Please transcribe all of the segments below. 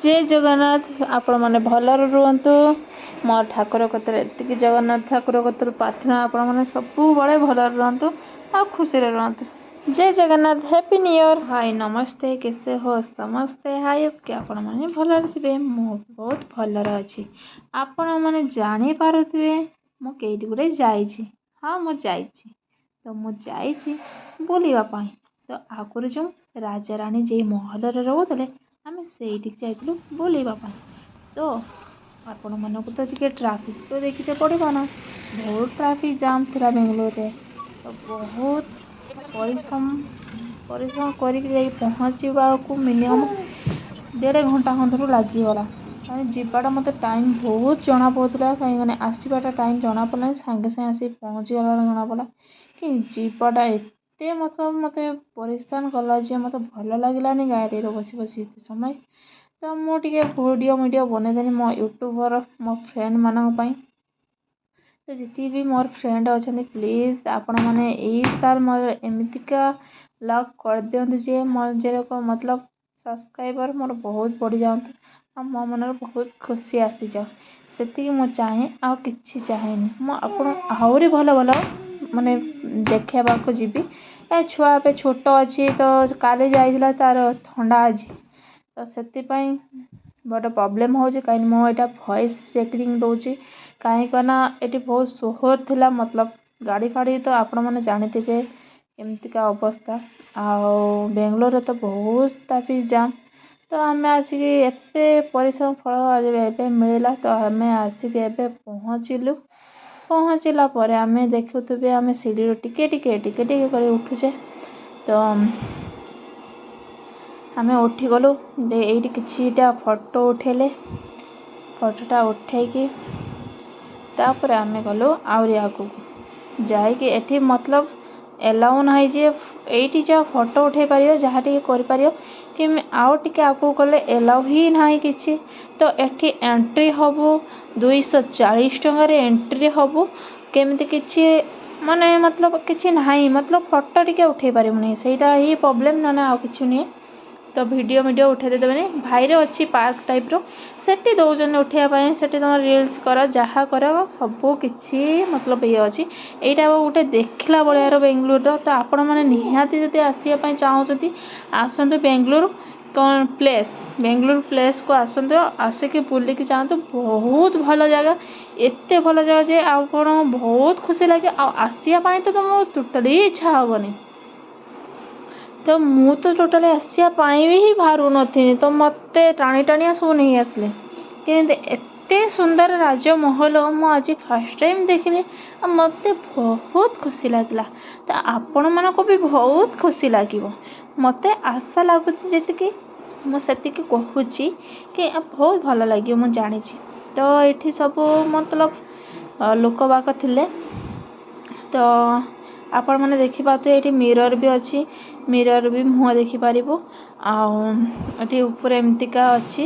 ଜୟ ଜଗନ୍ନାଥ। ଆପଣମାନେ ଭଲରେ ରୁହନ୍ତୁ। ମୋ ଠାକୁର କତିରେ ଏତିକି, ଜଗନ୍ନାଥ ଠାକୁର କତିରେ ପ୍ରାର୍ଥନା, ଆପଣମାନେ ସବୁବେଳେ ଭଲରେ ରୁହନ୍ତୁ ଆଉ ଖୁସିରେ ରୁହନ୍ତୁ। ଜୟ ଜଗନ୍ନାଥ। Happy new year. ହାଏ, ନମସ୍ତେ, कैसे हो ସମସ୍ତେ? I Hope କି ଆପଣମାନେ ଭଲରେ ଥିବେ। ମୁଁ ବହୁତ ଭଲରେ ଅଛି। ଆପଣମାନେ ଜାଣିପାରୁଥିବେ ମୁଁ କେଇଠି ଗୋଟେ ଯାଇଛି। ହଁ, ମୁଁ ଯାଇଛି ତ, ମୁଁ ଯାଇଛି ବୁଲିବା ପାଇଁ। ତ ଆଗରୁ ଯେଉଁ ରାଜାରାଣୀ ଯେଇ ମହଲରେ ରହୁଥିଲେ, ଆମେ ସେଇଠିକି ଯାଇଥିଲୁ ବୁଲିବା ପାଇଁ। ତ ଆପଣମାନଙ୍କୁ ତ ଟିକେ ଟ୍ରାଫିକ୍ ତ ଦେଖିତେ ପଡ଼ିବ ନା? ବହୁତ ଟ୍ରାଫିକ୍ ଜାମ୍ ଥିଲା ବେଙ୍ଗଲୋରରେ। ତ ବହୁତ ପରିଶ୍ରମ ପରିଶ୍ରମ କରିକି ଯାଇ ପହଞ୍ଚିବାକୁ ମିନିମମ୍ ଦେଢ଼ ଘଣ୍ଟା ଖଣ୍ଡରୁ ଲାଗିଗଲା। ମାନେ ଯିବାଟା ମୋତେ ଟାଇମ୍ ବହୁତ ଜଣା ପଡ଼ୁଥିଲା, କାହିଁକିନା ଆସିବାଟା ଟାଇମ୍ ଜଣା ପଡ଼ିଲାନି, ସାଙ୍ଗେ ସାଙ୍ଗେ ଆସିକି ପହଞ୍ଚିଗଲା ଜଣା ପଡ଼ିଲା କି ଯିବାଟା ଏତେ ମତଲବ ମୋତେ ପରିଶାନ କଲା ଯେ ମୋତେ ଭଲ ଲାଗିଲାନି ଗାଡ଼ିରେ ବସି ବସି ଏତେ ସମୟ। ତ ମୁଁ ଟିକେ ଭିଡ଼ିଓ ମିଡ଼ିଓ ବନେଇଦେଲି ମୋ ୟୁଟ୍ୟୁବର ମୋ ଫ୍ରେଣ୍ଡମାନଙ୍କ ପାଇଁ। ତ ଯେତିକି ବି ମୋର ଫ୍ରେଣ୍ଡ ଅଛନ୍ତି, ପ୍ଲିଜ୍ ଆପଣମାନେ ଏଇ ସାଲ୍ ମୋର ଏମିତିକା ଲକ୍ କରିଦିଅନ୍ତୁ ଯେ ମୋର ଯେରକ ମତଲବ ସବସ୍କ୍ରାଇବର୍ ମୋର ବହୁତ ବଢ଼ିଯାଆନ୍ତୁ ଆଉ ମୋ ମନରେ ବହୁତ ଖୁସି ଆସିଯାଉ। ସେତିକି ମୁଁ ଚାହେଁ, ଆଉ କିଛି ଚାହେଁନି ମୁଁ। ଆପଣ ଆହୁରି ଭଲ ଭଲ ମାନେ ଦେଖେଇବାକୁ ଯିବି। ଏ ଛୁଆ ଏବେ ଛୋଟ ଅଛି ତ, କାଲି ଯାଇଥିଲା, ତାର ଥଣ୍ଡା ଅଛି ତ, ସେଥିପାଇଁ ବଡ଼ ପ୍ରୋବ୍ଲେମ୍ ହେଉଛି। କାହିଁକି ମୁଁ ଏଇଟା ଭଏସ୍ ରେକର୍ଡ଼ିଂ ଦେଉଛି, କାହିଁକି ନା ଏଠି ବହୁତ ସୋର ଥିଲା, ମତଲବ ଗାଡ଼ି ଫାଡ଼ି ତ ଆପଣମାନେ ଜାଣିଥିବେ ଏମିତିକା ଅବସ୍ଥା। ଆଉ ବେଙ୍ଗଲୋରରେ ତ ବହୁତ ଟ୍ରାଫିକ୍ ଜାମ୍। ତ ଆମେ ଆସିକି ଏତେ ପରିଶ୍ରମ ଫଳ ଏବେ ମିଳିଲା। ତ ଆମେ ଆସିକି ଏବେ ପହଞ୍ଚିଲୁ। ପହଞ୍ଚିଲା ପରେ ଆମେ ଦେଖୁଥିବେ, ଆମେ ସିଡ଼ିରୁ ଟିକେ ଟିକେ ଟିକେ ଟିକେ କରି ଉଠୁଛେ। ତ ଆମେ ଉଠିଗଲୁ। ଏଇଠି କିଛିଟା ଫଟୋ ଉଠେଇଲେ। ଫଟୋଟା ଉଠେଇକି ତାପରେ ଆମେ ଗଲୁ ଆହୁରି ଆଗକୁ। ଯାଇକି ଏଠି ମତଲବ ଏଲାଉ ନାହିଁ ଯେ ଏଇଠି ଯାହା ଫଟୋ ଉଠେଇ ପାରିବ, ଯାହା ଟିକେ କରିପାରିବ କି ଆଉ ଟିକେ ଆଗକୁ ଗଲେ ଏଲାଉ ହିଁ ନାହିଁ କିଛି। ତ ଏଠି ଏଣ୍ଟ୍ରି ହବୁ, 240 ଟଙ୍କାରେ ଏଣ୍ଟ୍ରି ହବୁ। କେମିତି କିଛି ମାନେ ମତଲବ କିଛି ନାହିଁ, ମତଲବ ଫଟୋ ଟିକେ ଉଠେଇ ପାରିବୁନି, ସେଇଟା ହିଁ ପ୍ରୋବ୍ଲେମ୍, ନହେଲେ ଆଉ କିଛି ନୁହେଁ। ତ ଭିଡ଼ିଓ ମିଡ଼ିଓ ଉଠେଇ ଦେବେନି। ଭାଇରେ ଅଛି ପାର୍କ ଟାଇପ୍ର, ସେଠି ଦେଉଛନ୍ତି ଉଠେଇବା ପାଇଁ। ସେଠି ତୁମର ରିଲ୍ସ କର, ଯାହା କର, ସବୁ କିଛି ମତଲବ ଇଏ ଅଛି। ଏଇଟା ଗୋଟେ ଦେଖିଲା ଭଳିଆର ବେଙ୍ଗଲୋରର। ତ ଆପଣମାନେ ନିହାତି ଯଦି ଆସିବା ପାଇଁ ଚାହୁଁଛନ୍ତି, ଆସନ୍ତୁ ବେଙ୍ଗଲୋର। କ'ଣ ପ୍ଲେସ୍, ବେଙ୍ଗଲୋର ପ୍ଲେସ୍କୁ ଆସନ୍ତୁ, ଆସିକି ବୁଲିକି ଯାଆନ୍ତୁ। ବହୁତ ଭଲ ଜାଗା, ଏତେ ଭଲ ଜାଗା ଯେ ଆପଣ ବହୁତ ଖୁସି ଲାଗେ ଆଉ ଆସିବା ପାଇଁ ତ ତୁମକୁ ଟୋଟାଲି ଇଚ୍ଛା ହେବନି। ତ ମୁଁ ତ ଟୋଟାଲି ଆସିବା ପାଇଁ ବି ହିଁ ବାହାରୁନଥିଲି, ତ ମୋତେ ଟାଣି ଟାଣିଆ ସବୁ ନେଇ ଆସିଲେ। କେମିତି ଏତେ ସୁନ୍ଦର ରାଜମହଲ ମୁଁ ଆଜି ଫାର୍ଷ୍ଟ ଟାଇମ୍ ଦେଖିଲି ଆଉ ମୋତେ ବହୁତ ଖୁସି ଲାଗିଲା। ତ ଆପଣମାନଙ୍କୁ ବି ବହୁତ ଖୁସି ଲାଗିବ, ମୋତେ ଆଶା ଲାଗୁଛି। ଯେତିକି ମୁଁ ସେତିକି କହୁଛି କି ବହୁତ ଭଲ ଲାଗିବ, ମୁଁ ଜାଣିଛି। ତ ଏଇଠି ସବୁ ମତଲବ ଲୋକବାକ ଥିଲେ। ତ ଆପଣମାନେ ଦେଖିପାରୁଥିବେ, ଏଇଠି ମିରର୍ ବି ଅଛି, ମିରର୍ ବି ମୁହଁ ଦେଖିପାରିବୁ। ଆଉ ଏଠି ଉପରେ ଏମିତିକା ଅଛି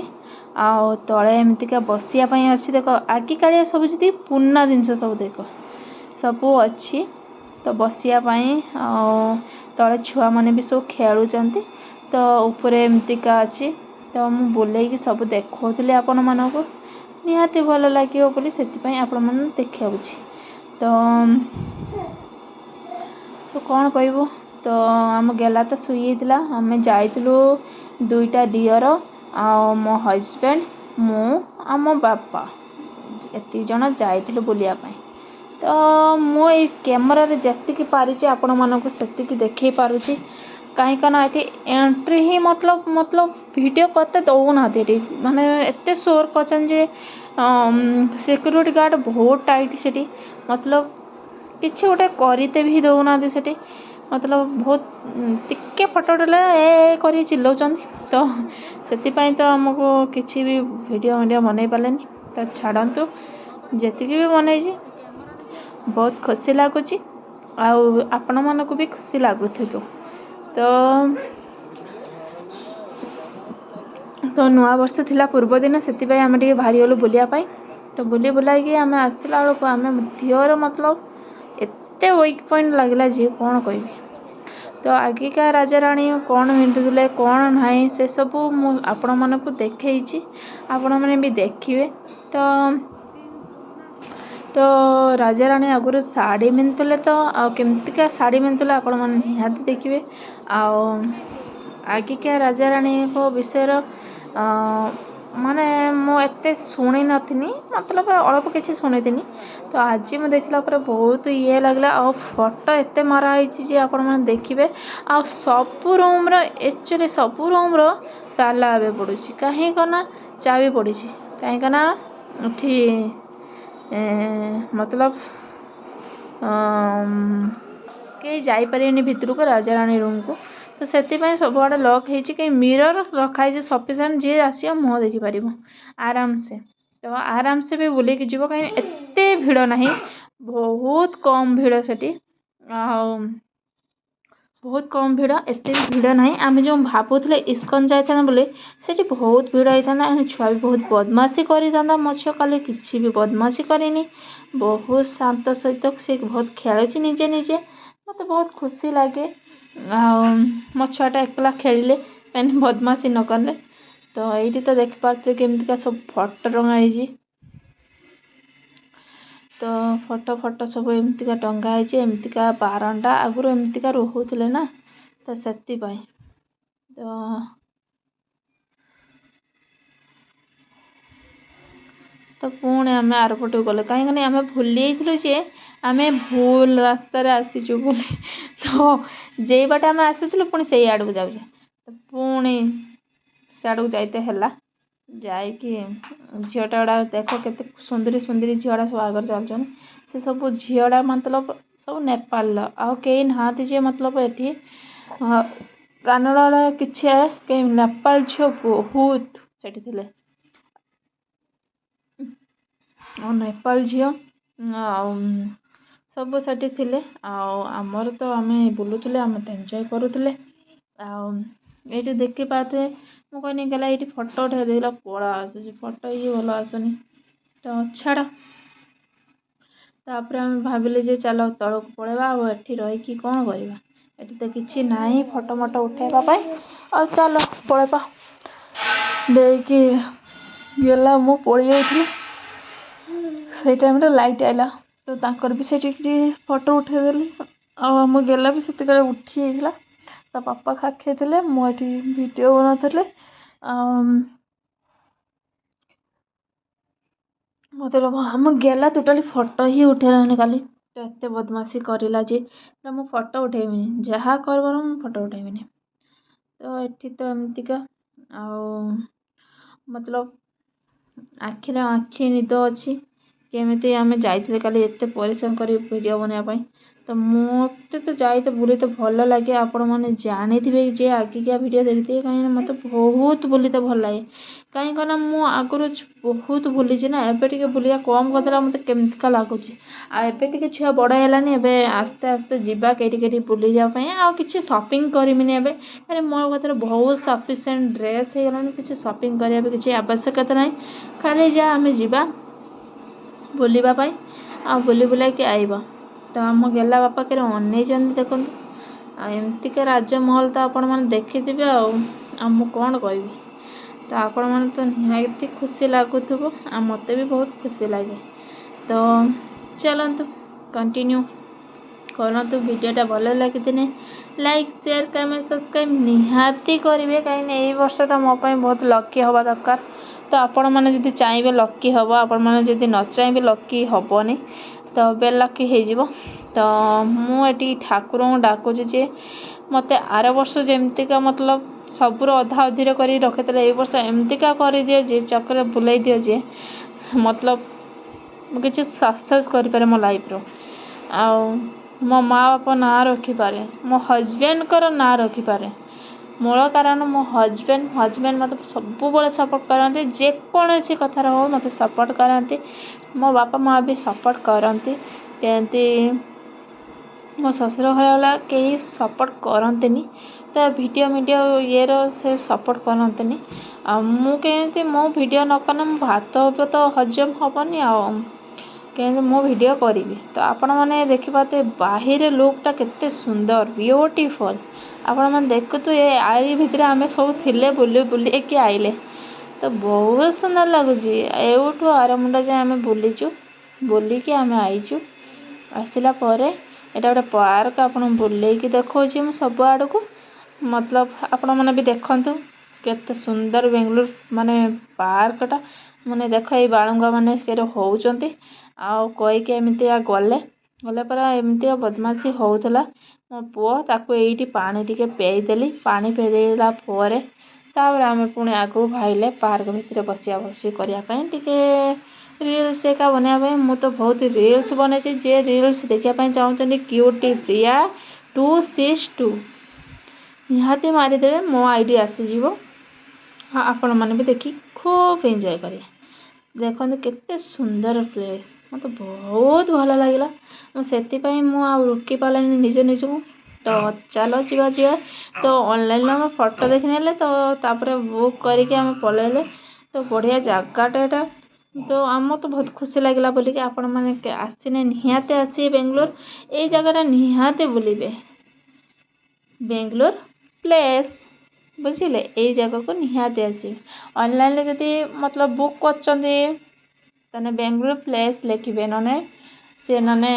ଆଉ ତଳେ ଏମିତିକା ବସିବା ପାଇଁ ଅଛି। ଦେଖ, ଆଗିକାଳିଆ ସବୁ ଯେତିକି ପୁରୁଣା ଜିନିଷ ସବୁ ଦେଖ, ସବୁ ଅଛି ତ ବସିବା ପାଇଁ। ଆଉ ତଳେ ଛୁଆମାନେ ବି ସବୁ ଖେଳୁଛନ୍ତି। ତ ଉପରେ ଏମିତିକା ଅଛି। ତ ମୁଁ ବୁଲେଇକି ସବୁ ଦେଖାଉଥିଲି ଆପଣମାନଙ୍କୁ, ନିହାତି ଭଲ ଲାଗିବ ବୋଲି ସେଥିପାଇଁ ଆପଣମାନଙ୍କୁ ଦେଖାଉଛି। ତ ତ କ'ଣ କହିବୁ? ତ ଆମ ଗେଲା ତ ଶୋଇଯାଇଥିଲା। ଆମେ ଯାଇଥିଲୁ ଦୁଇଟା ଦିଅର ଆଉ ମୋ ହଜବେଣ୍ଡ, ମୁଁ ଆଉ ମୋ ବାପା, ଏତିକି ଜଣ ଯାଇଥିଲୁ ବୁଲିବା ପାଇଁ। ତ ମୁଁ ଏଇ କ୍ୟାମେରାରେ ଯେତିକି ପାରିଛି, ଆପଣମାନଙ୍କୁ ସେତିକି ଦେଖେଇ ପାରୁଛି, କାହିଁକି ନା ଏଠି ଏଣ୍ଟ୍ରି ହିଁ ମତଲବ ଭିଡ଼ିଓ କରତେ ଦେଉନାହାନ୍ତି ଏଠି। ମାନେ ଏତେ ସୋର କରିଛନ୍ତି ଯେ ସିକ୍ୟୁରିଟି ଗାର୍ଡ଼ ବହୁତ ଟାଇଟ୍ ସେଠି, ମତଲବ କିଛି ଗୋଟେ କରିତେ ବି ଦେଉନାହାନ୍ତି ସେଠି। ମତଲବ ବହୁତ ଟିକେ ଫଟୋ ଉଠେଇଲେ ଏ ଏ କରି ଚିଲଉଛନ୍ତି। ତ ସେଥିପାଇଁ ତ ଆମକୁ କିଛି ବି ଭିଡ଼ିଓ ଭିଡ଼ିଓ ବନେଇ ପାରିଲେନି। ତ ଛାଡ଼ନ୍ତୁ, ଯେତିକି ବି ବନେଇଛି ବହୁତ ଖୁସି ଲାଗୁଛି ଆଉ ଆପଣମାନଙ୍କୁ ବି ଖୁସି ଲାଗୁଥିବ। ତ ତ ନୂଆ ବର୍ଷ ଥିଲା ପୂର୍ବ ଦିନ, ସେଥିପାଇଁ ଆମେ ଟିକେ ବାହାରିଗଲୁ ବୁଲିବା ପାଇଁ। ତ ବୁଲି ବୁଲାଇକି ଆମେ ଆସିଲା ବେଳକୁ ଆମେ ଦିଅର ମତଲବ ଏତେ ୱିକ୍ ପଏଣ୍ଟ ଲାଗିଲା ଯେ କ'ଣ କହିବି। ତ ଆଗିକା ରାଜାରାଣୀ କ'ଣ ପିନ୍ଧୁଥିଲେ କ'ଣ ନାହିଁ ସେସବୁ ମୁଁ ଆପଣମାନଙ୍କୁ ଦେଖେଇଛି, ଆପଣମାନେ ବି ଦେଖିବେ। ତ ତ ରାଜାରାଣୀ ଆଗରୁ ଶାଢ଼ୀ ପିନ୍ଧୁଥିଲେ, ତ ଆଉ କେମିତିକା ଶାଢ଼ୀ ପିନ୍ଧୁଥିଲେ ଆପଣମାନେ ନିହାତି ଦେଖିବେ। ଆଉ ଆଗିକା ରାଜାରାଣୀଙ୍କ ବିଷୟର ମାନେ ମୁଁ ଏତେ ଶୁଣିନଥିନି, ମତଲବ ଅଳ୍ପ କିଛି ଶୁଣିଥିନି। ତ ଆଜି ମୁଁ ଦେଖିଲା ପରେ ବହୁତ ଇଏ ଲାଗିଲା। ଆଉ ଫଟୋ ଏତେ ମରା ହେଇଛି ଯେ ଆପଣମାନେ ଦେଖିବେ। ଆଉ ସବୁ ରୁମ୍ର, ଆକ୍ଚୁଆଲି ସବୁ ରୁମ୍ର ତାଲା ଏବେ ପଡ଼ୁଛି, କାହିଁକି ନା ଚାବି ପଡ଼ିଛି, କାହିଁକି ନା ଏଠି ମତଲବ କେହି ଯାଇପାରିବେନି ଭିତରକୁ ରାଜାରାଣୀ ରୁମ୍କୁ। ତ ସେଥିପାଇଁ ସବୁଆଡ଼େ ଲକ୍ ହେଇଛି। କାହିଁ ମିରର୍ ରଖା ହେଇଛି ସଫିସିଏଣ୍ଟ, ଯିଏ ଆସିବ ମୁହଁ ଦେଖିପାରିବ ଆରାମସେ। ତ ଆରାମସେ ବି ବୁଲିକି ଯିବ, କାହିଁକି ଏତେ ଭିଡ଼ ନାହିଁ, ବହୁତ କମ୍ ଭିଡ଼ ସେଠି। ଆଉ ବହୁତ କମ୍ ଭିଡ଼, ଏତେ ବି ଭିଡ଼ ନାହିଁ। ଆମେ ଯେଉଁ ଭାବୁଥିଲେ ଇସ୍କନ ଯାଇଥାନ୍ତେ ବୋଲି, ସେଠି ବହୁତ ଭିଡ଼ ହେଇଥାନ୍ତା, ଛୁଆ ବି ବହୁତ ବଦମାସି କରିଥାନ୍ତା। ମୋ ଝିଅ କାଲି କିଛି ବି ବଦମାସି କରିନି, ବହୁତ ଶାନ୍ତ ସହିତ ସେ ବହୁତ ଖେଳୁଛି ନିଜେ ନିଜେ। ମୋତେ ବହୁତ ଖୁସି ଲାଗେ ଆଉ ମୋ ଛୁଆଟା ଏକଲା ଖେଳିଲେ, ମାନେ ବଦମାସି ନ କଲେ। ତ ଏଇଠି ତ ଦେଖିପାରୁଥିବେ କେମିତିକା ସବୁ ଫଟୋ ଟଙ୍ଗା ହେଇଛି। ତ ଫଟୋ ଫଟୋ ସବୁ ଏମିତିକା ଟଙ୍ଗା ହେଇଛି, ଏମିତିକା ବାରଣ୍ଡା ଆଗରୁ ଏମିତିକା ରହୁଥିଲେ ନା, ତ ସେଥିପାଇଁ। ତ ତ ପୁଣି ଆମେ ଆରପଟକୁ ଗଲେ, କାହିଁକିନା ଆମେ ଭୁଲି ଯାଇଥିଲୁ ଯେ ଆମେ ଭୁଲ ରାସ୍ତାରେ ଆସିଛୁ ବୋଲି। ତ ଯେଇ ବାଟେ ଆମେ ଆସିଥିଲୁ ପୁଣି ସେଇ ଆଡ଼କୁ ଯାଉଛେ, ତ ପୁଣି ସିଆଡ଼କୁ ଯାଇତେ ହେଲା। ଯାଇକି ଝିଅଟା ଗୁଡ଼ା ଦେଖ କେତେ ସୁନ୍ଦରୀ ସୁନ୍ଦରୀ ଝିଅଟା ସବୁ ଆଗରେ ଚାଲୁଛନ୍ତି। ସେ ସବୁ ଝିଅଟା ମତଲବ ସବୁ ନେପାଳର, ଆଉ କେହି ନାହାନ୍ତି ଯେ ମତଲବ ଏଠି କାନାଡ଼ାର କିଛି କେହି ନେପାଳ ଝିଅ ବହୁତ ସେଠି ଥିଲେ। ଆଉ ନେପାଳ ଝିଅ ଆଉ ସବୁ ସେଠି ଥିଲେ। ଆଉ ଆମର ତ ଆମେ ବୁଲୁଥିଲେ, ଆମେ ତ ଏନ୍ଜୟ କରୁଥିଲେ। ଆଉ ଏଇଠି ଦେଖିପାରୁଥିବେ, ମୁଁ କହିନି ଗଲା ଏଇଠି ଫଟୋ ଉଠେଇ ଦେଖିଲା କଳା ଆସୁଛି ଫଟୋ, ଇଏ ଭଲ ଆସୁନି, ତ ଛାଡ଼। ତାପରେ ଆମେ ଭାବିଲେ ଯେ ଚାଲ ତଳକୁ ପଳେଇବା, ଆଉ ଏଠି ରହିକି କ'ଣ କରିବା, ଏଠି ତ କିଛି ନାହିଁ ଫଟୋ ମଟୋ ଉଠେଇବା ପାଇଁ, ଆଉ ଚାଲ ପଳେଇବା। ଦେଇକି ଗଲା ମୁଁ ପଳେଇ ଯାଉଥିଲି, ସେଇ ଟାଇମ୍ରେ ଲାଇଟ୍ ଆଇଲା, ତ ତାଙ୍କର ବି ସେଇଠି କିଛି ଫଟୋ ଉଠେଇଦେଲି। ଆଉ ଆମ ଗେଲା ବି ସେତିକିବେଳେ ଉଠି ଯାଇଥିଲା, ତା ବାପା ଖାଖେଇଥିଲେ, ମୁଁ ଏଠି ଭିଡ଼ିଓ ବନାଉଥିଲି। ଆଉ ମୋତେ ଆମ ଗେଲା ଟୋଟାଲି ଫଟୋ ହିଁ ଉଠେଇଲାନି କାଲି, ତ ଏତେ ବଦମାସି କରିଲା ଯେ ମୁଁ ଫଟୋ ଉଠେଇବିନି, ଯାହା କରିବ ମୁଁ ଫଟୋ ଉଠେଇବିନି। ତ ଏଠି ତ ଏମିତିକା ଆଉ ମତଲବ ଆଖିରେ ଆଖି ନିଦ ଅଛି। କେମିତି ଆମେ ଯାଇଥିଲେ କାଲି ଏତେ ପରିଶ୍ରମ କରି ଭିଡ଼ିଓ ବନେଇବା ପାଇଁ। ତ ମୋତେ ତ ଯାଇତେ ବୁଲିତେ ଭଲ ଲାଗେ, ଆପଣମାନେ ଜାଣିଥିବେ ଯେ ଆଗିକା ଭିଡ଼ିଓ ଦେଖିଥିବେ, କାହିଁକିନା ମୋତେ ବହୁତ ବୁଲିତେ ଭଲ ଲାଗେ। କାହିଁକି ନା ମୁଁ ଆଗରୁ ବହୁତ ବୁଲିଛି ନା, ଏବେ ଟିକେ ବୁଲିବା କମ୍ କରିଦେଲା ମୋତେ କେମିତିକା ଲାଗୁଛି। ଆଉ ଏବେ ଟିକେ ଛୁଆ ବଡ଼ ହେଲାନି, ଏବେ ଆସ୍ତେ ଆସ୍ତେ ଯିବା କେଇଠି କେଇଠି ବୁଲିଯିବା ପାଇଁ। ଆଉ କିଛି ସପିଂ କରିବିନି ଏବେ, କାହିଁକି ମୋ କତିରେ ବହୁତ ସଫିସିଏଣ୍ଟ ଡ୍ରେସ୍ ହେଇଗଲାଣି, କିଛି ସପିଂ କରିବା ବି କିଛି ଆବଶ୍ୟକତା ନାହିଁ। ଖାଲି ଯାହା ଆମେ ଯିବା ବୁଲିବା ପାଇଁ ଆଉ ବୁଲି ବୁଲାଇକି ଆଇବା। ତ ଆମ ଗେଲା ବାପା କେରେ ଅନେଇଛନ୍ତି ଦେଖନ୍ତୁ। ଆଉ ଏମିତିକା ରାଜମହଲ ତ ଆପଣମାନେ ଦେଖିଥିବେ, ଆଉ ମୁଁ କ'ଣ କହିବି। ତ ଆପଣମାନେ ତ ନିହାତି ଖୁସି ଲାଗୁଥିବ, ଆଉ ମୋତେ ବି ବହୁତ ଖୁସି ଲାଗେ। ତ ଚାଲନ୍ତୁ କଣ୍ଟିନ୍ୟୁ କରନ୍ତୁ। ଭିଡ଼ିଓଟା ଭଲ ଲାଗିଥିଲେ ଲାଇକ୍, ସେୟାର, କମେଣ୍ଟ, ସବସ୍କ୍ରାଇବ୍ ନିହାତି କରିବେ, କାହିଁକିନା ଏଇ ବର୍ଷଟା ମୋ ପାଇଁ ବହୁତ ଲକି ହେବା ଦରକାର। ତ ଆପଣମାନେ ଯଦି ଚାହିଁବେ ଲକି ହେବ, ଆପଣମାନେ ଯଦି ନ ଚାହିଁବେ ଲକି ହେବନି, ତ ବେଲକି ହେଇଯିବ। ତ ମୁଁ ଏଠି ଠାକୁରଙ୍କୁ ଡାକୁଛି ଯେ ମୋତେ ଆର ବର୍ଷ ଯେମିତିକା ମତଲବ ସବୁର ଅଧା ଅଧିର କରି ରଖିଥିଲେ, ଏଇ ବର୍ଷ ଏମିତିକା କରିଦିଅ ଯେ ଚକ୍ର ବୁଲେଇ ଦିଅ ଯେ ମତଲବ ମୁଁ କିଛି ସକ୍ସେସ୍ କରିପାରେ ମୋ ଲାଇଫ୍ର, ଆଉ ମୋ ମା' ବାପା ନାଁ ରଖିପାରେ, ମୋ ହଜବେଣ୍ଡଙ୍କର ନାଁ ରଖିପାରେ। ମୂଳ କାରଣ ମୋ ହଜବେଣ୍ଡ, ହଜବେଣ୍ଡ ମୋତେ ସବୁବେଳେ ସପୋର୍ଟ କରନ୍ତି, ଯେକୌଣସି କଥାରେ ହଉ ମୋତେ ସପୋର୍ଟ କରନ୍ତି। ମୋ ବାପା ମା' ବି ସପୋର୍ଟ କରନ୍ତି, କେମିତି ମୋ ଶ୍ୱଶୁର ଘର ହେଲା କେହି ସପୋର୍ଟ କରନ୍ତିନି, ତ ଭିଡ଼ିଓ ମିଡ଼ିଓ ଇଏର ସେ ସପୋର୍ଟ କରନ୍ତିନି। ଆଉ ମୁଁ କେମିତି ମୋ ଭିଡ଼ିଓ ନ କଲେ ମୋ ଭାତ ତ ହଜମ ହେବନି, ଆଉ କିନ୍ତୁ ମୁଁ ଭିଡ଼ିଓ କରିବି। ତ ଆପଣମାନେ ଦେଖିପାରୁଥିବେ ବାହିର ଲୁକ୍ଟା କେତେ ସୁନ୍ଦର, ବିୟୁଟିଫୁଲ୍। ଆପଣମାନେ ଦେଖୁଥିବେ, ଆରି ଭିତରେ ଆମେ ସବୁ ଥିଲେ, ବୁଲି ବୁଲିକି ଆଇଲେ। ତ ବହୁତ ସୁନ୍ଦର ଲାଗୁଛି। ଏଉଠୁ ଆରମୁଣ୍ଡ ଯାଏଁ ଆମେ ବୁଲିଛୁ, ବୁଲିକି ଆମେ ଆଇଛୁ। ଆସିଲା ପରେ ଏଇଟା ଗୋଟେ ପାର୍କ, ଆପଣଙ୍କୁ ବୁଲେଇକି ଦେଖାଉଛି ମୁଁ ସବୁ ଆଡ଼କୁ। ମତଲବ ଆପଣମାନେ ବି ଦେଖନ୍ତୁ କେତେ ସୁନ୍ଦର ବେଙ୍ଗଲୋର ମାନେ ପାର୍କଟା। ମାନେ ଦେଖ, ଏଇ ବାଳୁଙ୍ଗା ମାନେ କେରେ ହେଉଛନ୍ତି। ଆଉ କହିକି ଏମିତିଆ ଗଲେ ଗଲା ପରେ ଏମିତିଆ ବଦମାସି ହେଉଥିଲା ମୋ ପୁଅ। ତାକୁ ଏଇଠି ପାଣି ଟିକେ ପେଇଦେଲି। ପାଣି ପେଇ ଦେଲା ପରେ ତାପରେ ଆମେ ପୁଣି ଆଗକୁ ବାହାରିଲେ ପାର୍କ ଭିତରେ ବସିବା ବସି କରିବା ପାଇଁ, ଟିକେ ରିଲ୍ସ ଏକା ବନେଇବା ପାଇଁ। ମୁଁ ତ ବହୁତ ରିଲ୍ସ ବନେଇଛି। ଯିଏ ରିଲ୍ସ ଦେଖିବା ପାଇଁ ଚାହୁଁଛନ୍ତି, କ୍ୟୁଟି ପ୍ରିୟା 262 ନିହାତି ମାରିଦେବେ, ମୋ ଆଇଡ଼ି ଆସିଯିବ। ଆଉ ଆପଣମାନେ ବି ଦେଖି ଖୁବ୍ ଏନ୍ଜୟ କରିବେ। ଦେଖନ୍ତୁ କେତେ ସୁନ୍ଦର ପ୍ଲେସ୍, ମୋତେ ବହୁତ ଭଲ ଲାଗିଲା। ମୁଁ ସେଥିପାଇଁ ମୁଁ ଆଉ ରୋକି ପାରିଲିନି ନିଜ ନିଜକୁ। ତ ଚାଲ ଯିବା ଯିବା। ତ ଅନଲାଇନ୍ରେ ଆମେ ଫଟୋ ଦେଖିନେଲେ, ତ ତାପରେ ବୁକ୍ କରିକି ଆମେ ପଳେଇଲେ। ତ ବଢ଼ିଆ ଜାଗାଟା ଏଇଟା। ତ ଆମ ତ ବହୁତ ଖୁସି ଲାଗିଲା ବୋଲିକି। ଆପଣମାନେ ଆସିନେ ନିହାତି ଆସିବେ ବେଙ୍ଗଲୋର, ଏଇ ଜାଗାଟା ନିହାତି ବୁଲିବେ, ବେଙ୍ଗଲୋର ପ୍ଲେସ୍, ବୁଝିଲେ? ଏଇ ଜାଗାକୁ ନିହାତି ଆସିବେ। ଅନଲାଇନ୍ରେ ଯଦି ମତଲବ ବୁକ୍ କରୁଛନ୍ତି, ତାହେଲେ ବେଙ୍ଗଲୋର ପ୍ଲେସ୍ ଲେଖିବେ, ନହେଲେ ସେ ନହେଲେ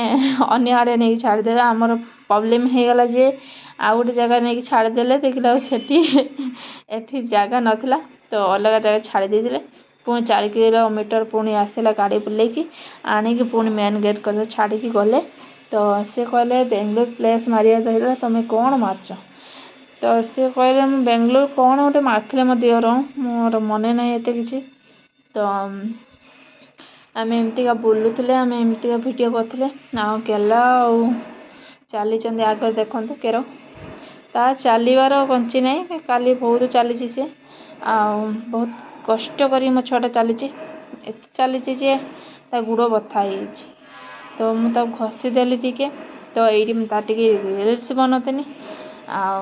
ଅନ୍ୟ ଆଡ଼େ ନେଇକି ଛାଡ଼ିଦେବେ। ଆମର ପ୍ରୋବ୍ଲେମ୍ ହେଇଗଲା ଯେ ଆଉ ଗୋଟେ ଜାଗା ନେଇକି ଛାଡ଼ିଦେଲେ। ଦେଖିଲା ସେଠି ଏଠି ଜାଗା ନଥିଲା, ତ ଅଲଗା ଜାଗା ଛାଡ଼ି ଦେଇଥିଲେ। ପୁଣି 4 କିଲୋମିଟର ପୁଣି ଆସିଲା ଗାଡ଼ି ବୁଲେଇକି ଆଣିକି ପୁଣି ମେନ୍ ଗେଟ୍ କରି ଛାଡ଼ିକି ଗଲେ। ତ ସେ କହିଲେ, ବେଙ୍ଗଲୋର ପ୍ଲେସ୍ ମାରିବା ଧରିଲା, ତମେ କ'ଣ ମାରିଛ? ତ ସେ କହିଲେ, ମୁଁ ବେଙ୍ଗଲୋର କ'ଣ ଗୋଟେ ମାରିଥିଲେ ମୋ ଦିଅର, ମୋର ମନେ ନାହିଁ ଏତେ କିଛି। ତ ଆମେ ଏମିତିକା ବୁଲୁଥିଲେ, ଆମେ ଏମିତିକା ଭିଡ଼ିଓ କରୁଥିଲେ। ଆଉ ଗେଲା ଆଉ ଚାଲିଛନ୍ତି ଆଗରେ, ଦେଖନ୍ତୁ କେର ତା ଚାଲିବାର କଞ୍ଚି ନାହିଁ। କାଲି ବହୁତ ଚାଲିଛି ସିଏ, ଆଉ ବହୁତ କଷ୍ଟ କରି ମୋ ଛୁଆଟା ଚାଲିଛି। ଏତେ ଚାଲିଛି ଯେ ତା ଗୋଡ଼ ବଥା ହେଇଯାଇଛି। ତ ମୁଁ ତାକୁ ଘଷିଦେଲି ଟିକେ। ତ ଏଇଠି ମୁଁ ତାର ଟିକେ ରିଲ୍ସ ବନଉଥିନି। ଆଉ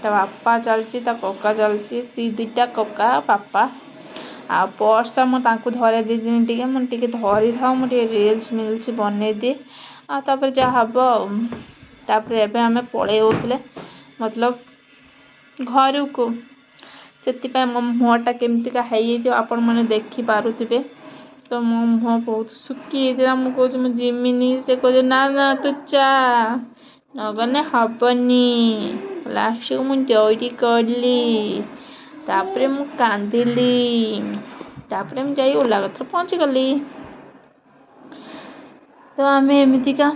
ତା ବାପା ଚାଲିଛି, ତା କକା ଚାଲିଛି, ଦି ଦୁଇଟା କକା ବାପା। ଆଉ ପର୍ସଟା ମୁଁ ତାଙ୍କୁ ଧରେଇ ଦେଇଥିନି ଟିକେ। ମୁଁ ଟିକେ ଧରିଥାଉ, ମୁଁ ଟିକେ ରିଲ୍ସ ମିଲ୍ସ ବନେଇଦିଏ, ଆଉ ତାପରେ ଯାହା ହବ। ଆଉ ତାପରେ ଏବେ ଆମେ ପଳେଇ ହେଉଥିଲେ ମତଲବ ଘରକୁ। ସେଥିପାଇଁ ମୋ ମୁହଁଟା କେମିତିକା ହେଇଯାଇଥିବ ଆପଣମାନେ ଦେଖିପାରୁଥିବେ। ତ ମୋ ମୁହଁ ବହୁତ ଶୁଖି ଯାଇଥିଲା। ମୁଁ କହୁଛି ମୁଁ ଯିମିନି, ସେ କହୁଛି ନା ନା, ତୁ ଯା, ନଗଲେ ହବନି। ଲାଷ୍ଟକୁ ମୁଁ ଡରି ଗଲି, ତାପରେ ମୁଁ କାନ୍ଦିଲି, ତାପରେ ମୁଁ ଯାଇ ଓଲା କତିରେ ପହଞ୍ଚିଗଲି। ତ ଆମେ ଏମିତିକା।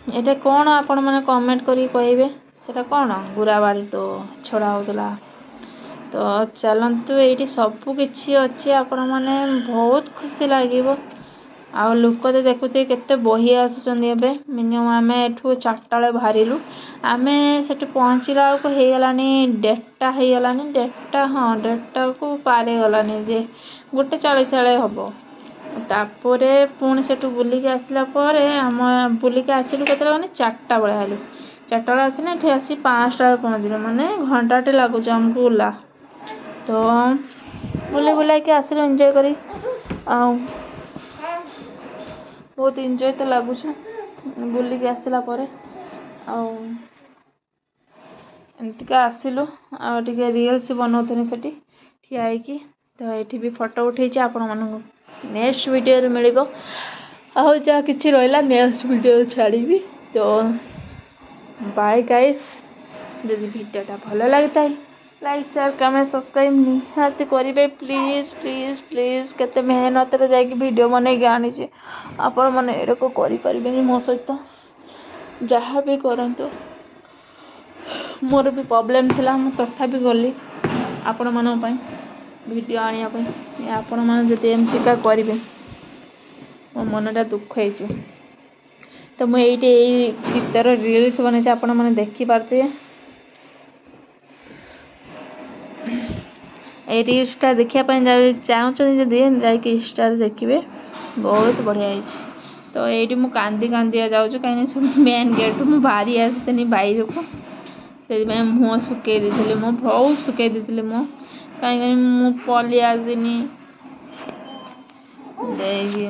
ଏଇଟା କ'ଣ ଆପଣମାନେ କମେଣ୍ଟ କରିକି କହିବେ, ସେଟା କ'ଣ? ଗୁରାବାଡ଼ି ତ ଛଡ଼ା ହେଉଥିଲା। ତ ଚାଲନ୍ତୁ, ଏଇଠି ସବୁ କିଛି ଅଛି, ଆପଣମାନେ ବହୁତ ଖୁସି ଲାଗିବ। ଆଉ ଲୋକ ତ ଦେଖୁଥିବେ କେତେ ବହି ଆସୁଛନ୍ତି ଏବେ। ମିନିମମ୍ ଆମେ ଏଠୁ 4ଟା ବେଳେ ବାହାରିଲୁ, ଆମେ ସେଠି ପହଞ୍ଚିଲା ବେଳକୁ ହେଇଗଲାଣି 1:30 ହେଇଗଲାଣି। 1:30, ହଁ, 1:30କୁ ପାର ହେଇଗଲାଣି ଯେ 1:40 ବେଳେ ହେବ। ତାପରେ ପୁଣି ସେଠୁ ବୁଲିକି ଆସିଲା ପରେ, ଆମ ବୁଲିକି ଆସିଲୁ କେତେବେଳେ ମାନେ 4ଟା ବେଳେ ଆଇଲୁ। 4ଟା ବେଳେ ଆସିଲେ ଏଠି ଆସି 5ଟା ବେଳେ ପହଞ୍ଚିଲୁ, ମାନେ ଘଣ୍ଟାଟେ ଲାଗୁଛି ଆମକୁ ଓଲା। ତ ବୁଲି ବୁଲାଇକି ଆସିଲୁ ଏନ୍ଜୟ କରି, ଆଉ ବହୁତ ଏନ୍ଜୟ ତ ଲାଗୁଛି ବୁଲିକି ଆସିଲା ପରେ। ଆଉ ଏମିତିକା ଆସିଲୁ, ଆଉ ଟିକେ ରିଲ୍ସ ବନଉଥିଲି ସେଠି ଠିଆ ହେଇକି। ତ ଏଇଠି ବି ଫଟୋ ଉଠେଇଛି, ଆପଣମାନଙ୍କୁ ନେକ୍ସଟ ଭିଡ଼ିଓରେ ମିଳିବ। ଆଉ ଯାହା କିଛି ରହିଲା ନେକ୍ସଟ ଭିଡ଼ିଓ ଛାଡ଼ିବି। ତ ବାଏ ଗାଇସ୍। ଯଦି ଭିଡ଼ିଓଟା ଭଲ ଲାଗିଥାଏ, ଲାଇକ୍, ସେୟାର, କମେଣ୍ଟ, ସବସ୍କ୍ରାଇବ୍ ନିହାତି କରିବେ, ପ୍ଲିଜ୍ ପ୍ଲିଜ୍ ପ୍ଲିଜ୍। କେତେ ମେହନତରେ ଯାଇକି ଭିଡ଼ିଓ ବନେଇକି ଆଣିଛି। ଆପଣମାନେ ଏରକ କରିପାରିବେନି ମୋ ସହିତ, ଯାହା ବି କରନ୍ତୁ। ମୋର ବି ପ୍ରୋବ୍ଲେମ୍ ଥିଲା, ମୁଁ ତଥାପି ଗଲି ଆପଣମାନଙ୍କ ପାଇଁ ଭିଡ଼ିଓ ଆଣିବା ପାଇଁ। ଆପଣମାନେ ଯଦି ଏମିତିକା କରିବେ, ମୋ ମନଟା ଦୁଃଖ ହେଇଯିବ। ତ ମୁଁ ଏଇଠି ଏଇ ଗୀତର ରିଲ୍ସ ବନେଇଛି, ଆପଣମାନେ ଦେଖିପାରୁଥିବେ। ଏଇ ରିଲ୍ସଟା ଦେଖିବା ପାଇଁ ଚାହୁଁଛନ୍ତି ଯଦି, ଯାଇକି ଇନଷ୍ଟାରେ ଦେଖିବେ, ବହୁତ ବଢ଼ିଆ ହେଇଛି। ତ ଏଇଠି ମୁଁ କାନ୍ଦି କାନ୍ଦିଆ ଯାଉଛି, କାହିଁକିନା ସବୁ ମେନ୍ ଗେଟ୍ରୁ ମୁଁ ବାହାରି ଆସିଥିଲି ବାଇରକୁ। ସେଥିପାଇଁ ମୁହଁ ଶୁଖେଇ ଦେଇଥିଲି ମୁଁ, ବହୁତ ଶୁଖେଇ ଦେଇଥିଲି ମୁଁ, କାହିଁକି ମୁଁ ପଳେଇ ଆସିନି ଦେଇକି।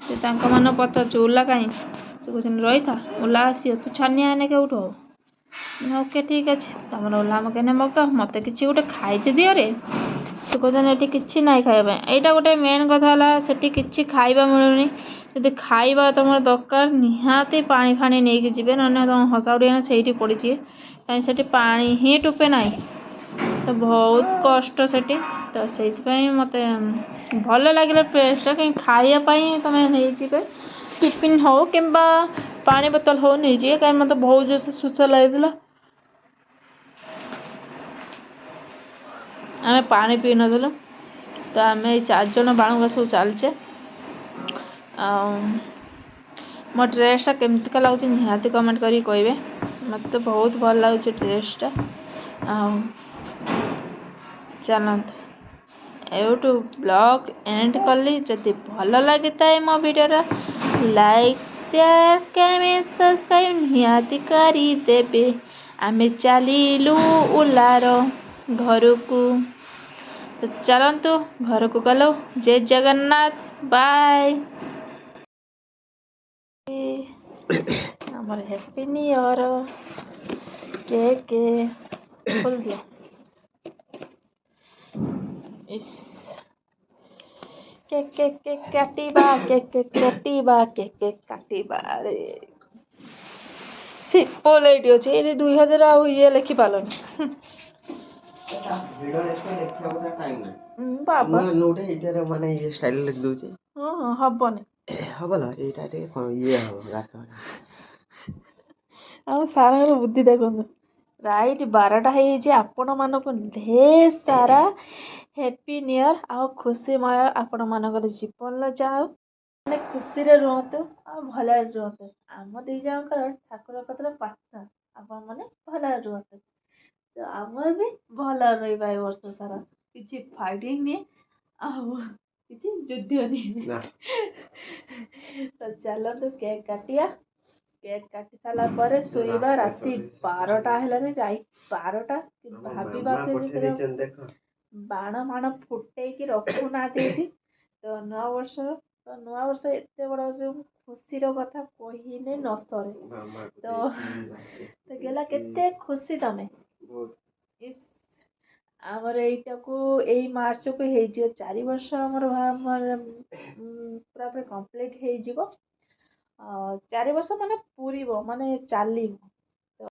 ସେ ତାଙ୍କ ମାନ ପଚାରୁଛୁ ଓଲା କାହିଁ? ସେ କହୁଛନ୍ତି ରହିଥା, ଓଲା ଆସିବ, ତୁ ଛାନିଆ ହେନେ କେଉଁଠୁ ହବ? ଓକେ, ଠିକ୍ ଅଛି, ତମର ଓଲା ମଗେଇନେ ମଗାଅ, ମୋତେ କିଛି ଗୋଟେ ଖାଇତେ ଦିଅରେ। ସେ କହୁଛନ୍ତି ଏଠି କିଛି ନାହିଁ ଖାଇବା ପାଇଁ। ଏଇଟା ଗୋଟେ ମେନ୍ କଥା ହେଲା, ସେଠି କିଛି ଖାଇବା ମିଳୁନି। ଯଦି ଖାଇବା ତୁମର ଦରକାର, ନିହାତି ପାଣି ଫାଣି ନେଇକି ଯିବେ, ନହେଲେ ତମ ହସାଉଡ଼ି ସେଇଠି ପଡ଼ିଛି। କାହିଁ ସେଠି ପାଣି ହିଁ ଟୋପେ ନାହିଁ, ତ ବହୁତ କଷ୍ଟ ସେଠି। ତ ସେଇଥିପାଇଁ ମୋତେ ଭଲ ଲାଗିଲା ପ୍ଲେସ୍ଟା। କାହିଁ ଖାଇବା ପାଇଁ ତୁମେ ନେଇଯିବେ, ଟିଫିନ୍ ହଉ କିମ୍ବା ପାଣି ବୋତଲ ହଉ ନେଇଯିବେ। କାହିଁ ମୋତେ ବହୁତ ଜୋରସେ ଶୋଷ ଲାଗିଥିଲା, ଆମେ ପାଣି ପିଇନଥିଲୁ। ତ ଆମେ ଏଇ ଚାରିଜଣ ବାଳୁଙ୍ଗା ସବୁ ଚାଲିଛେ। ଆଉ ମୋ ଡ୍ରେସ୍ଟା କେମିତିକା ଲାଗୁଛି, ନିହାତି କମେଣ୍ଟ କରିକି କହିବେ। ମୋତେ ତ ବହୁତ ଭଲ ଲାଗୁଛି ଡ୍ରେସ୍ଟା। ଆଉ ଚାଲନ୍ତୁ, ଏଇଠୁ ବ୍ଲଗ୍ ଏଣ୍ଡ କଲି। ଯଦି ଭଲ ଲାଗିଥାଏ ମୋ ଭିଡ଼ିଓଟା, ଲାଇକ୍, ସେୟାର, କମେଣ୍ଟ, ସବସ୍କ୍ରାଇବ୍ ନିହାତି କରିଦେବେ। ଆମେ ଚାଲିଲୁ ଓଲାର ଘରକୁ। ତ ଚାଲନ୍ତୁ, ଘରକୁ ଗଲୁ। ଜୟ ଜଗନ୍ନାଥ, ବାଏ। ଆମର ହ୍ୟାପି ନ୍ୟୁ ଇୟର କେକ୍ ଖୋଲି ଦିଅ। ଇସ୍, କେକ୍ କେକ୍ କେକ୍ କାଟିବା, କେକ୍ କେକ୍ କାଟିବା, କେକ୍ କେକ୍ କାଟିବା। ଆରେ, ସିମ୍ପଲ୍ ଏଇଠି ଅଛି, ଏଇଠି 2000 ଆଉ ଇଏ ଲେଖିପାରିଲନି। ଭିଡ଼ିଓ ଦେଖିବାକୁ ଟାଇମ୍ ନାହିଁ। ବାବା। ମୁଁ ଗୋଟେ ଏଇଟାରେ ମାନେ ଇଏ ଷ୍ଟାଇଲ୍ ଲେଖିଦେଉଛି। ହଁ, ହବନି। ହବ ନା, ଏଇଟା ଟିକେ କ'ଣ ଇଏ ହବ ଗାତ। ଆମ ସାରଙ୍କର ବୁଦ୍ଧି ଦେଖନ୍ତୁ। ରାଇଟ୍ 12ଟା ହେଇଯାଇଛି। ଆପଣମାନଙ୍କୁ ଢେର ସାରା ହ୍ୟାପି ନ୍ୟୁ ଇୟର୍ ଆଉ ଖୁସିମୟ ଆପଣମାନଙ୍କର ଜୀବନର ଯାଉ, ମାନେ ଖୁସିରେ ରୁହନ୍ତୁ ଆଉ ଭଲରେ ରୁହନ୍ତୁ। ଆମ ଦୁଇ ଜଣଙ୍କର ଠାକୁର କତିରେ ପ୍ରାର୍ଥନା, ଆପଣମାନେ ଭଲରେ ରୁହନ୍ତୁ, ତ ଆମର ବି ଭଲରେ ରହିବା। ଏ ବର୍ଷ ସାରା କିଛି ଫାଇଟିଂ ନିଏ ଆଉ କିଛି ଯୁଦ୍ଧ ନିଏ। ନା। ତ ଚାଲନ୍ତୁ, କେକ୍ କାଟିବା। କେକ୍ କାଟି ସାରିଲା ପରେ ଶୋଇବା। ରାତି 12ଟା ହେଲାଣି, ରାଇଟ୍ 12ଟା। ଭାବି ପାରୁଥିବେ ଯେ ଦେଇଛନ୍ତି ଦେଖ। ବାଣ ଫାଣ ଫୁଟେଇକି ରଖୁନାହାନ୍ତି ଏଇଠି। ତ ନୂଆ ବର୍ଷ ଏତେ ବଡ଼ ଯୋଉ ଖୁସିର କଥା କହିଲେ ନ ସରେ। ତ ଗଲା, କେତେ ଖୁସି ତମେ? ବହୁତ। ଇସ୍, ଆମର ଏଇଟାକୁ ଏଇ ମାର୍ଚ୍ଚକୁ ହେଇଯିବ 4 ବର୍ଷ, ଆମର ପୁରାପୁରି କମ୍ପ୍ଲିଟ୍ ହେଇଯିବ। 4 ବର୍ଷ ମାନେ ପୁରିବ, ମାନେ ଚାଲିବ।